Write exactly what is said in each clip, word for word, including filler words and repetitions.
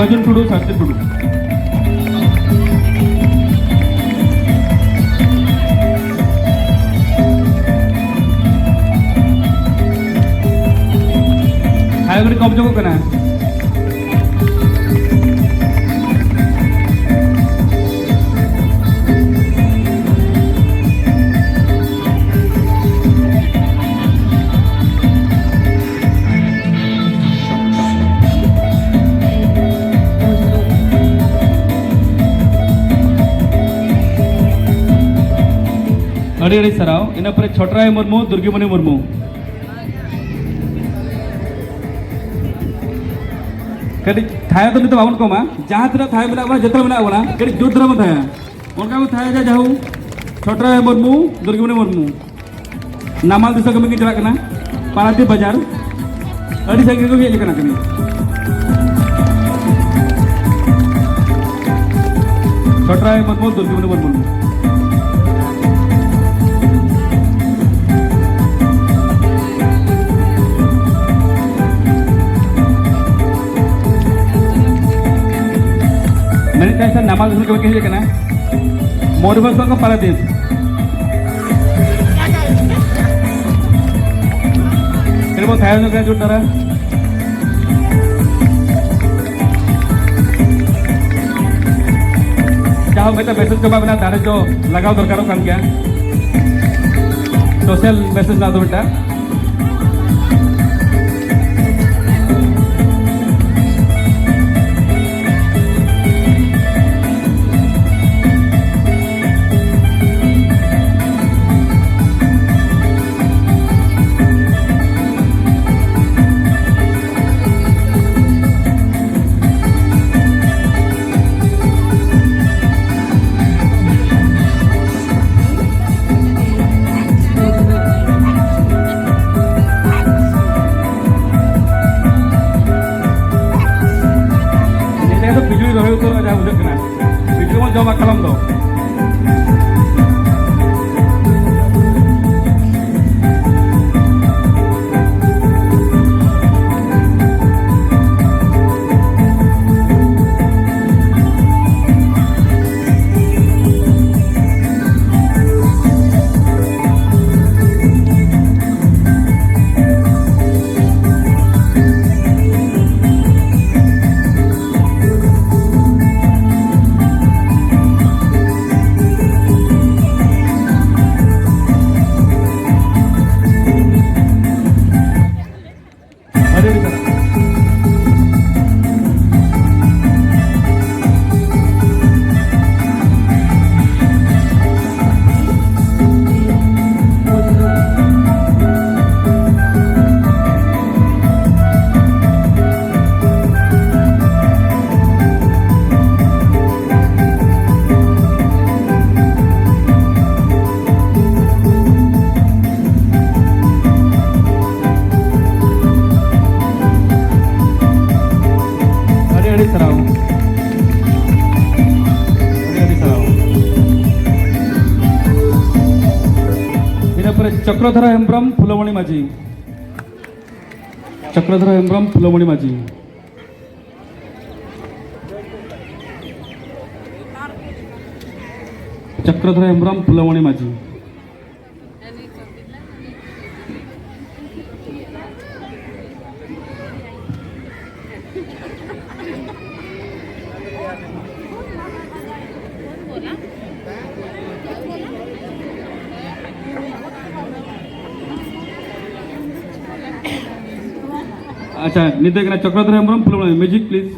ᱥᱟᱨᱡᱚᱱ ᱴᱩᱰᱩ, ᱥᱟᱨᱡᱚᱱ ᱴᱩᱰᱩ᱾ ᱦᱟᱭ ᱠᱟᱹᱴᱤᱡ ᱠᱚᱢ ᱧᱚᱜᱚᱜ ᱠᱟᱱᱟ᱾ ᱟᱹᱰᱤ ᱟᱹᱰᱤ ᱥᱟᱨᱦᱟᱣ᱾ ᱤᱱᱟᱹ ᱯᱚᱨᱮ ᱪᱷᱚᱴᱨᱟᱭ ᱢᱩᱨᱢᱩ, ᱫᱩᱨᱜᱤᱢᱚᱱᱤ ᱢᱩᱨᱢᱩ᱾ ᱠᱟᱹᱴᱤᱡ ᱛᱷᱟᱭᱚ ᱫᱚ ᱱᱤᱛᱚᱜ ᱵᱟᱵᱚᱱ ᱠᱚᱢᱟ, ᱡᱟᱦᱟᱸ ᱛᱤᱱᱟᱹᱜ ᱛᱷᱟᱭᱚ ᱢᱮᱱᱟᱜ ᱵᱚᱱᱟ, ᱡᱚᱛᱚ ᱢᱮᱱᱟᱜ ᱵᱚᱱᱟ, ᱠᱟᱹᱴᱤᱡ ᱡᱳᱨ ᱫᱷᱟᱨᱟ ᱵᱚᱱ ᱛᱷᱟᱭᱟ᱾ ᱚᱱᱠᱟ ᱵᱚᱱ ᱛᱷᱟᱭᱟ ᱡᱟ ᱡᱟᱦᱩ, ᱪᱷᱚᱴᱨᱟᱭ ᱢᱩᱨᱢᱩ, ᱫᱩᱨᱜᱤᱢᱚᱱᱤ ᱢᱩᱨᱢᱩ᱾ ᱱᱟᱢᱟᱞ ᱫᱤᱥᱚᱢ ᱠᱟᱹᱢᱤ ᱠᱤᱱ ᱪᱟᱞᱟᱜ ᱠᱟᱱᱟ, ᱯᱟᱨᱟᱫᱤᱯ ᱵᱟᱡᱟᱨ᱾ ᱟᱹᱰᱤ ᱥᱟᱺᱜᱤᱧ ᱠᱷᱚᱱ ᱠᱚ ᱦᱮᱡ ᱟᱠᱟᱱᱟ ᱠᱟᱹᱢᱤ᱾ ᱪᱷᱚᱴᱨᱟᱭ ᱢᱩᱨᱢᱩ, ᱫᱩᱨᱜᱤᱢᱚᱱᱤ ᱢᱩᱨᱢᱩ᱾ ᱢᱮᱱᱮᱫ ᱛᱟᱦᱮᱸ ᱥᱟᱨ, ᱱᱟᱢᱟᱞ ᱫᱤᱥᱚᱢ ᱠᱟᱹᱢᱤ ᱠᱤᱱ ᱦᱮᱡ ᱟᱠᱟᱱᱟ᱾ ᱢᱚᱭᱩᱨᱵᱷᱚᱸᱡᱽ ᱠᱷᱚᱱ ᱠᱚ ᱯᱟᱨᱟᱫᱤᱯ᱾ ᱮᱨᱯᱚᱨ ᱛᱟᱭᱚᱢ ᱧᱚᱜ ᱨᱮ ᱡᱳᱨ ᱫᱷᱟᱨᱟ᱾ ᱡᱟᱦᱟᱸ ᱢᱤᱫᱴᱟᱝ ᱢᱮᱥᱮᱡᱽ ᱠᱚ ᱮᱢᱟᱜ ᱵᱮᱱᱟ, ᱫᱟᱨᱮ ᱫᱚ ᱞᱟᱜᱟᱣ ᱫᱚᱨᱠᱟᱨᱚᱜ ᱠᱟᱱ ᱜᱮᱭᱟ᱾ ᱥᱳᱥᱟᱞ ᱢᱮᱥᱮᱡᱽ ᱱᱚᱣᱟ ᱫᱚ ᱢᱤᱫᱴᱟᱝ᱾ ᱱᱮᱛᱟᱨ ᱫᱚ ᱯᱤᱡᱩᱲᱤ ᱨᱚᱦᱚᱭ ᱩᱛᱟᱹᱨᱚᱜᱼᱟ, ᱡᱟᱦᱟᱸ ᱵᱩᱡᱷᱟᱹᱜ ᱠᱟᱱᱟ᱾ ᱵᱷᱤᱰᱤᱭᱳ ᱵᱚᱱ ᱡᱚᱢᱟ ᱠᱟᱞᱚᱢ ᱫᱚ᱾ ᱥᱟᱨᱦᱟᱣ᱾ ᱟᱹᱰᱤ ᱟᱹᱰᱤ ᱥᱟᱨᱦᱟᱣ᱾ ᱤᱱᱟᱹ ᱯᱚᱨᱮ ᱪᱚᱠᱨᱚᱫᱷᱚᱨ ᱦᱮᱢᱵᱨᱚᱢ, ᱯᱷᱩᱞᱚᱢᱚᱬᱤ ᱢᱟᱹᱡᱷᱤ᱾ ᱪᱚᱠᱨᱚᱫᱷᱚᱨ ᱦᱮᱢᱵᱨᱚᱢ, ᱯᱷᱩᱞᱚᱢᱚᱬᱤ ᱢᱟᱹᱡᱷᱤ᱾ ᱪᱚᱠᱨᱚᱫᱷᱚᱨ ᱦᱮᱢᱵᱨᱚᱢ, ᱯᱷᱩᱞᱚᱢᱚᱬᱤ ᱢᱟᱹᱡᱷᱤ᱾ ᱟᱪᱪᱷᱟ, ᱱᱤᱛ ᱫᱚ ᱦᱩᱭᱩᱜ ᱠᱟᱱᱟ ᱪᱚᱠᱨᱚᱫᱷᱚᱨ ᱦᱮᱢᱵᱨᱚᱢ, ᱯᱷᱩᱞᱚᱢᱚᱬᱤ, music please᱾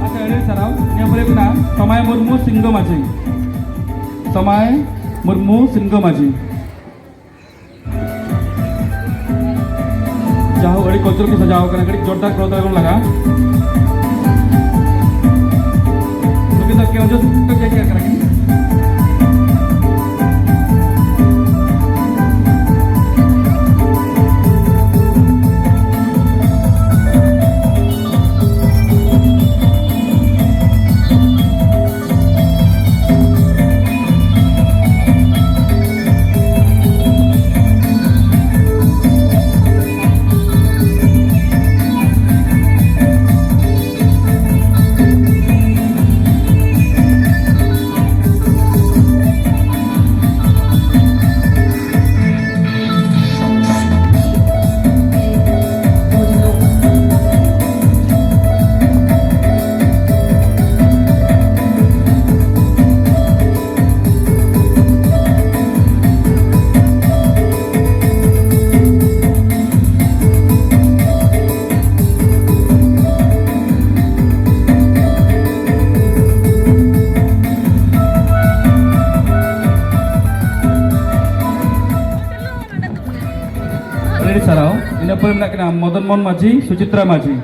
ᱟᱪᱪᱷᱟ, ᱟᱹᱰᱤ ᱥᱟᱨᱦᱟᱣ᱾ ᱱᱤᱭᱟᱹ ᱯᱚᱨᱮ ᱦᱩᱭᱩᱜ ᱠᱟᱱᱟ ᱥᱚᱢᱟᱭ ᱢᱩᱨᱢᱩ, ᱥᱤᱝᱜᱚ ᱢᱟᱹᱡᱷᱤ᱾ ᱥᱚᱢᱟᱭ ᱢᱩᱨᱢᱩ, ᱥᱤᱝᱜᱚ ᱢᱟᱹᱡᱷᱤ᱾ ᱡᱟᱦᱳ, ᱟᱹᱰᱤ ᱠᱚᱪᱨᱚ ᱠᱚ ᱥᱟᱡᱟᱣ ᱠᱟᱱᱟ, ᱠᱟᱹᱴᱤᱡ ᱡᱳᱨᱫᱟᱨ ᱠᱚᱨᱛᱟᱞ ᱵᱚᱱ ᱞᱟᱜᱟᱣᱟ᱾ ᱱᱩᱠᱤᱱ ᱫᱚ ᱠᱮᱣᱚᱱᱡᱷᱚᱨ ᱥᱩᱫᱽ ᱠᱚ ᱪᱮᱫ ᱠᱟᱱᱟ ᱠᱤᱱ? ᱟᱹᱰᱤ ᱥᱟᱨᱦᱟᱣ᱾ ᱤᱱᱟᱹ ᱯᱚᱨᱮ ᱢᱮᱱᱟᱜ ᱠᱤᱱᱟ ᱢᱚᱫᱚᱱ ᱢᱳᱦᱚᱱ ᱢᱟᱹᱡᱷᱤ, ᱥᱩᱪᱤᱛᱨᱟ ᱢᱟᱹᱡᱷᱤ᱾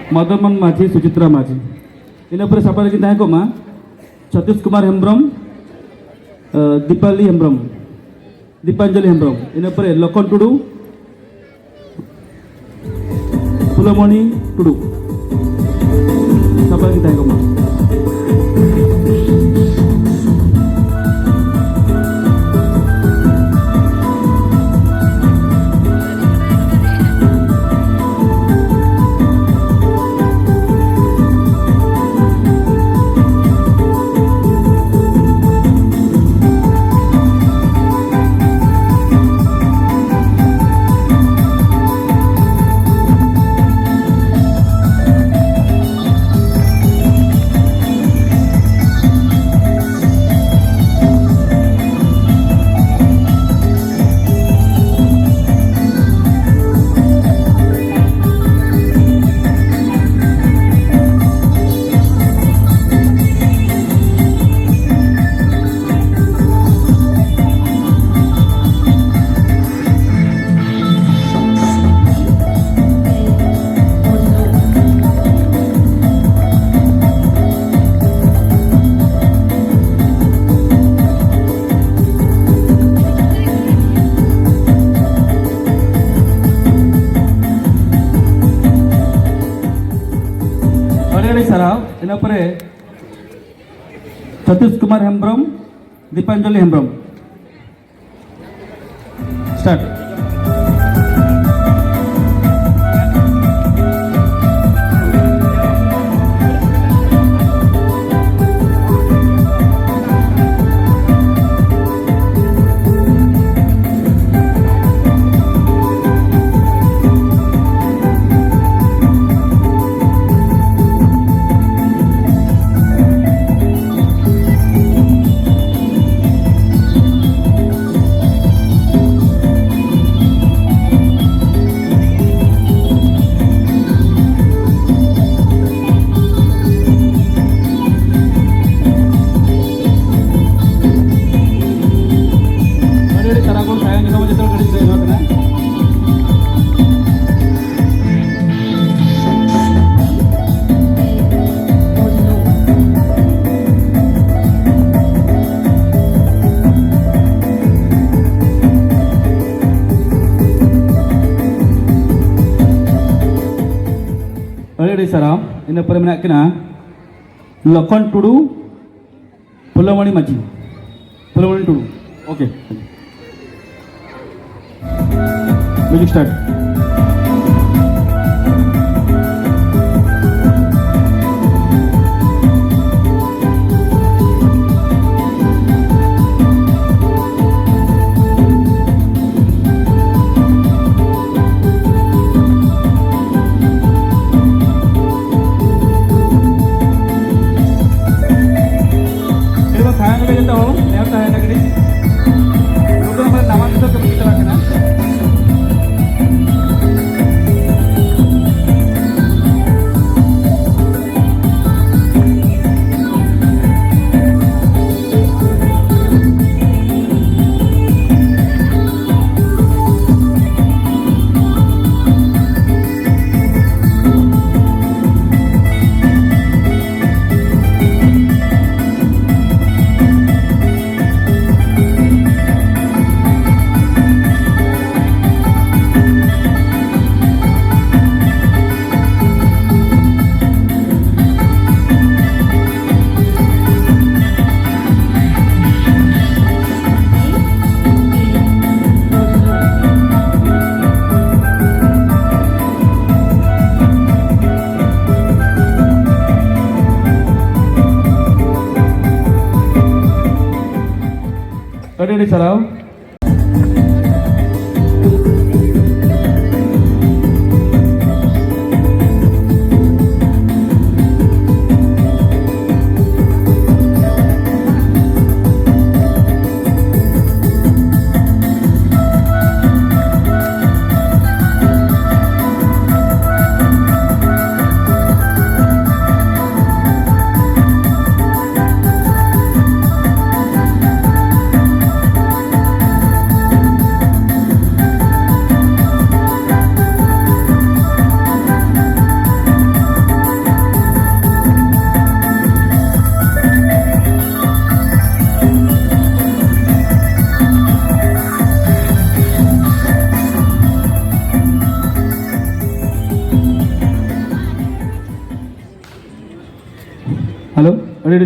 ᱢᱚᱫᱚᱱ ᱢᱳᱦᱚᱱ ᱢᱟᱹᱡᱷᱤ, ᱥᱩᱪᱤᱛᱨᱟ ᱢᱟᱹᱡᱷᱤ᱾ ᱤᱱᱟᱹ ᱯᱚᱨᱮ ᱥᱟᱯᱲᱟᱣ ᱞᱟᱹᱜᱤᱫ ᱛᱟᱦᱮᱸ ᱠᱚᱜ ᱢᱟ ᱥᱚᱛᱤᱥ ᱠᱩᱢᱟᱨ ᱦᱮᱢᱵᱨᱚᱢ, ᱫᱤᱯᱟᱞᱤ ᱦᱮᱢᱵᱨᱚᱢ, ᱫᱤᱯᱟᱧᱡᱚᱞᱤ ᱦᱮᱢᱵᱨᱚᱢ, ᱤᱱᱟᱹ ᱯᱚᱨᱮ ᱞᱚᱠᱷᱚᱱ ᱴᱩᱰᱩ, ᱯᱷᱩᱞᱚᱢᱚᱱᱤ ᱴᱩᱰᱩ᱾ ᱥᱟᱯᱲᱟᱣ ᱞᱟᱹᱜᱤᱫ ᱛᱟᱦᱮᱸ ᱠᱚᱜ ᱢᱟ᱾ ᱟᱹᱰᱤ ᱟᱹᱰᱤ ᱥᱟᱨᱦᱟᱣ᱾ ᱤᱱᱟᱹ ᱯᱚᱨᱮ ᱥᱚᱛᱤᱥ ᱠᱩᱢᱟᱨ ᱦᱮᱢᱵᱨᱚᱢ, ᱫᱤᱯᱟᱧᱡᱚᱞᱤ ᱦᱮᱢᱵᱨᱚᱢ᱾ Start. ᱟᱹᱰᱤ ᱟᱹᱰᱤ ᱥᱟᱨᱦᱟᱣ᱾ ᱤᱱᱟᱹ ᱯᱚᱨᱮ ᱢᱮᱱᱟᱜ ᱠᱤᱱᱟ ᱞᱚᱠᱷᱚᱱ ᱴᱩᱰᱩ, ᱯᱷᱩᱞᱚᱢᱚᱬᱤ ᱢᱟᱹᱡᱷᱤ, ᱯᱷᱩᱞᱚᱢᱚᱬᱤ ᱴᱩᱰᱩ᱾ ᱳᱠᱮ᱾ Music start. ᱮᱵᱟᱨ ᱛᱟᱭᱚᱢ ᱨᱮ ᱡᱚᱛᱚ ᱦᱚᱲ ᱱᱮᱦᱚᱨ ᱛᱟᱦᱮᱱᱟ ᱠᱟᱹᱴᱤᱡ᱾ ᱱᱚᱰᱮ ᱦᱚᱸ ᱱᱟᱣᱟ ᱫᱤᱥᱚᱢ ᱠᱟᱹᱢᱤ ᱪᱟᱞᱟᱜ ᱠᱟᱱᱟ᱾ ᱟᱹᱰᱤ ᱟᱹᱰᱤ ᱥᱟᱨᱦᱟᱣ᱾ ᱟᱹᱰᱤ ᱟᱹᱰᱤ